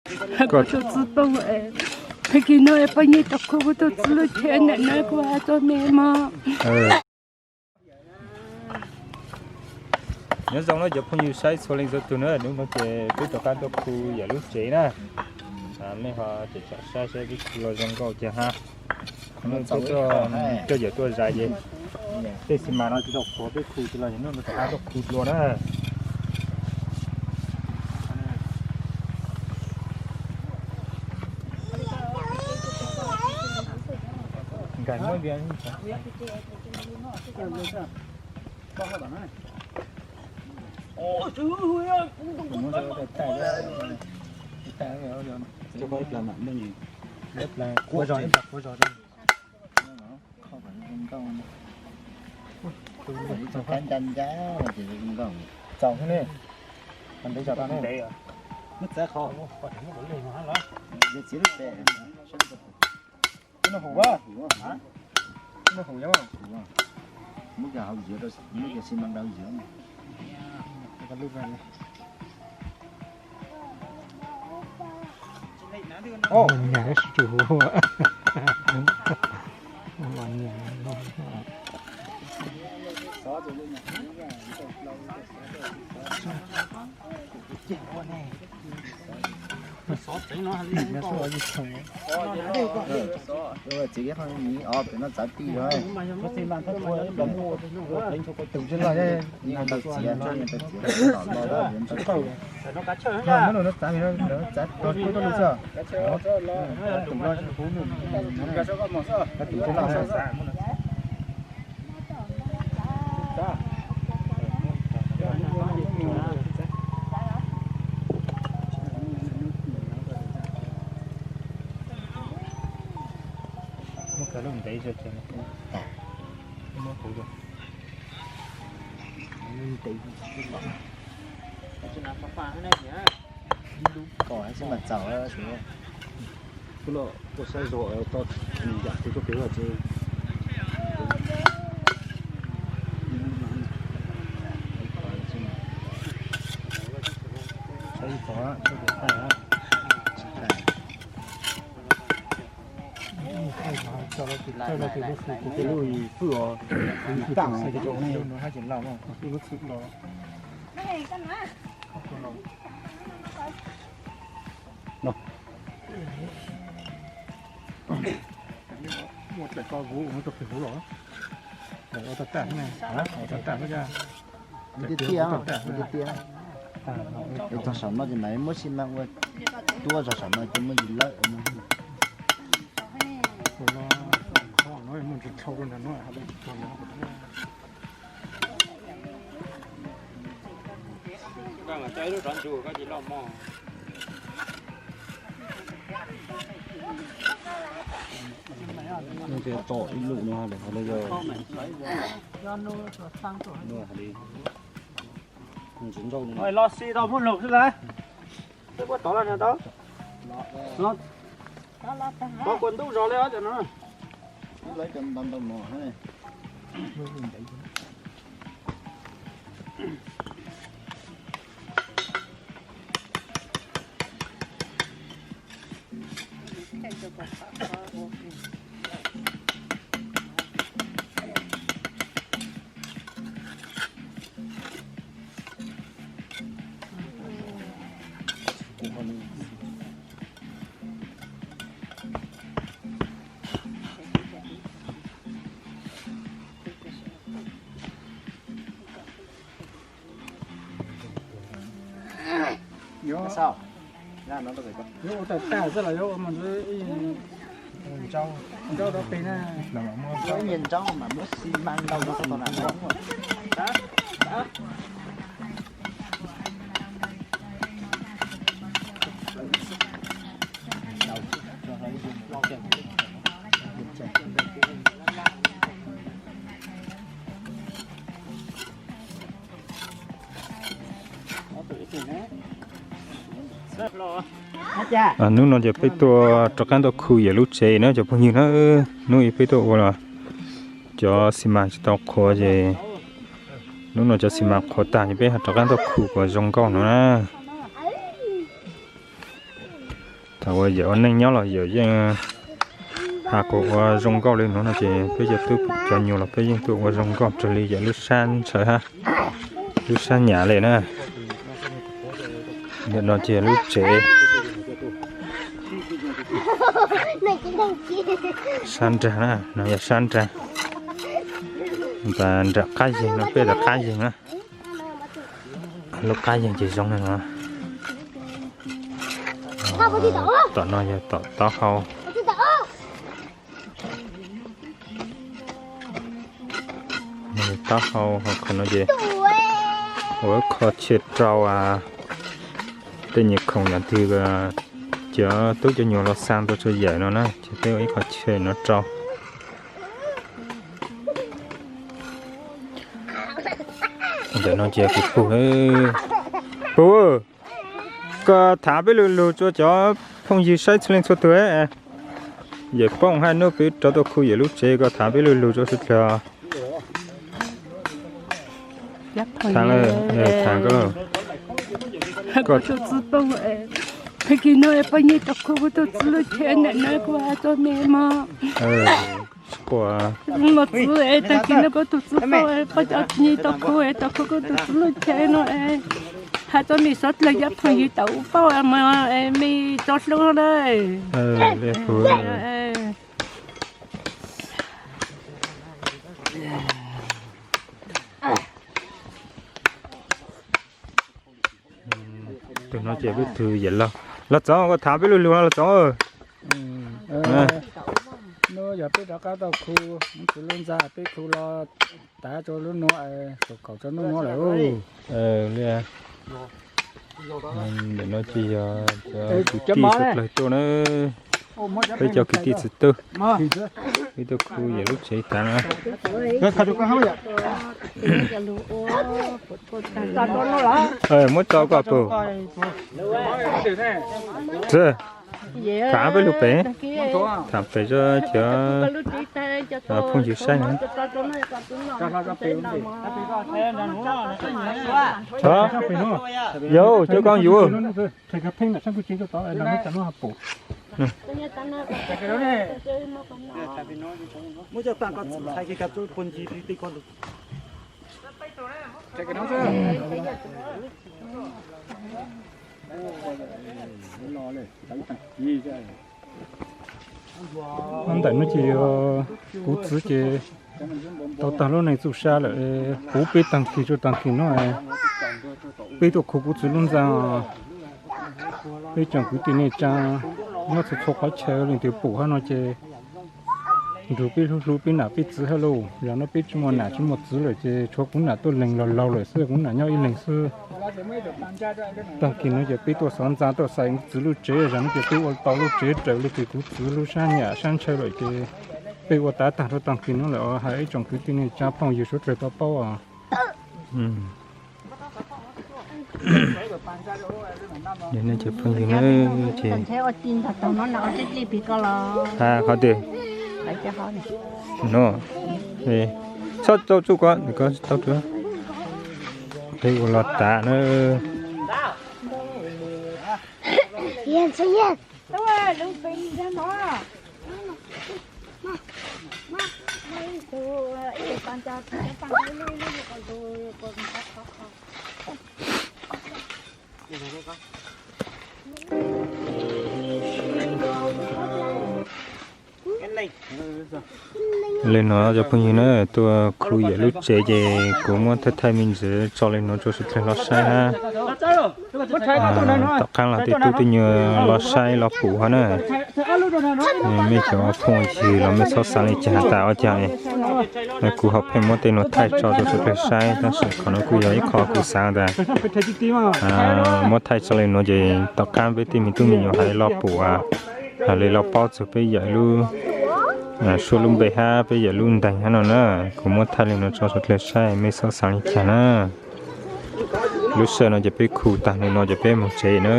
Kuv tus txiv poob, tag kis no poj niam rov qhuas kuv tus txiv lub tsheb ntawm no kuv hais txog me mog. Nyob zoo na cov phooj ywg saib txhua leej txhua tus na, hnub no ces peb rov qab tuaj khu yam lub tsev na. Mej ho ces tsom saib saib peb khu los zoo nkauj cas ha. Coj yawm tuaj zais ces tej xi mas no tsis tau qhuav peb khu tsis los, hnub no rov qab tuaj khu dua na. Nkais muab Txaus ne, ntev zog tau ne. Muab txiav lub tes. Noj hum, noj hum, muab cov hauv ziav, muab cov xi mas daw ziav. Nyas sib tsis huv. Txiv ib qho mi os, pem no txav tij os. Tus tsis los, yeej tau txiav, yeej tau txiav los los, muab lus no txav, txav tos kuv tau lus xwb. Tus los, tus tsis los. Muab kaw lub ntev zog ces muab kuv ntev. Ib lub pom xwb mas txaus. Kuv los ua saib zog tau yam twg tuaj pem ces. Lub fwj os, lub fwj tag, lub txwm los. Muaj daim ko vuv ua rau pem huv los. Daim ua tau tag ne, ua tau tag, tiaj tiaj, tiaj tiaj. Txog saum no ces mam muab xi mas ua tuab zog saum no ces muaj ntsis lawm no. Nws ces tom ib lub no, los si tau muaj lus xwb lawm. Twb muab tov los nag tau. Tov kua ntub zog li os cov no. Yuav ua tag tag xwb los yuav ua mas ntxauj rau pem na. Ib nyuag ntxauj mas muab xi mas ntau rau tau na. Hnub no ces peb tuaj rov qab tuaj khu yawm lub tsev na cov phooj ywg na. Hnub ib peb tuaj ua los cov xi mas tsis tau qhuav ces hnub no cov xi mas qhuav tag ces peb ho rov qab tuaj khu kom zoo nkauj no na. Uas yawm ua neej nyob los yawm yeej has kom ua zoo nkauj li no no ces peb cov tub cov nyuam los peb yeej tuaj ua zoo nkauj raws li yawm lub sab ntshaw hab lub sab nyam li na. Ntawm no ces lub tsev sab nrag na, no yog sab nrag. Nram qab yeeg no peb rov qab yeeg na. Lub qab yeeg ces zoo li no. Tom no yog tom taub hau. Taub hau qhov no ces ua ib qho chaw rau tej nyuam khoom yog twg cov tub cov nyuam los xa tuaj tso yawm no na ces peb ua ib qho chaw no rau. Ntawm no ces kuv pug, pug, koj tham peb lug lug rua cov phooj ywg saib txhua leej txhua tug. Yawm Poob hab Nub peb rov tuaj khu yawm lub tsev, koj tham peb lug lug rua sawv dlawg. Tham, tham koj. Kuv tus txiv poob, tag kis no poj niam tau khu kuv tus txiv lub tsev ntawm no kuv has txog me mog. Mos txwv, tag kis no kuv tus txiv poob, poj cov txiv tau khu, tau khu kuv tus txiv lub tsev no. Has txog me sawv dlawg cov phooj ywg tau paub mog, me tso hlub na. Tug no ces peb tug yawm laug, Los Txoov, koj tham peb lug lug no Los Txoov. Nub yog peb rov qab tau khu, Nub txiv lub ntxa peb khu los tav rua lub nuav, kaum rua lub nuav lawm. Ntawm no ces yog cov kwv tij suav dlawg tuaj na, peb cov kwv tij txiv tub, peb tuaj khu yawm lub tsev tav na. Muab tso koj pug. Tham peb lug pem, tham pem cov phooj ywg saib na. Yog cov koj yug. Ntawm no ces yog kuv txiv ces tau tag lub neej txuj sa lawm, puv peb taag kis rua taag kis no. Peb tuaj khu kuv txiv lub ntxa, peb tsoom kwv tij neej tsaa nyob txhua txhua qhov chaw leej twg pum hab no ces nrug peb hlub hlub peb nam peb txiv hab lauj. Yog no peb tsi muaj nam tsi muaj txiv lawm ces tshuav kuv nam tuaj leeg los laug lawm xwb, kuv nam nyob ib leeg xwb. Taag kis no ces peb tuaj xov ntxa tuaj xaiv kuv txiv lub tsev, zag no ces peb ua tau lub tsev raws li kuv txiv lub sab nyam sab ntshaw lawm ces peb ua tav taag rua taag kis no lawm os, hais ib tsoom kwv tij neej tsaa phooj ywg suav dlawg tau paub os. Qhov twg? Txhob tau tsuj ko, ko tau, peb ua los tav na. Li no cov phooj ywg na, tuaj khu yawm lub tsev ces kuv muab thaij thaij me ntsis tso li no rua suav dlawg los saib hab. Tom qaab los tej tub tej nyuag los saib los pum hab na. Mej cov phooj ywg los mej txhob xaav le caag tas ua caag. Kuv ho pheej muab tej nuav thaij tso rua suav dlawg saib, tab sis qhov no kuj yog ib qho kuv xaav tas muab thaij tso li nuav ces tom qaab peb tej me tub me nyuam hais los pum, hais li los paub txug peb yawm lub suab lub npe hab peb yawm lub nteeg hab no na. Kuv muab thaij li nuav tso suav dlawg saib, mej txhob xaav le caag na. Lub sij hawm no ces peb khu taag li no ces peb moog tsev na.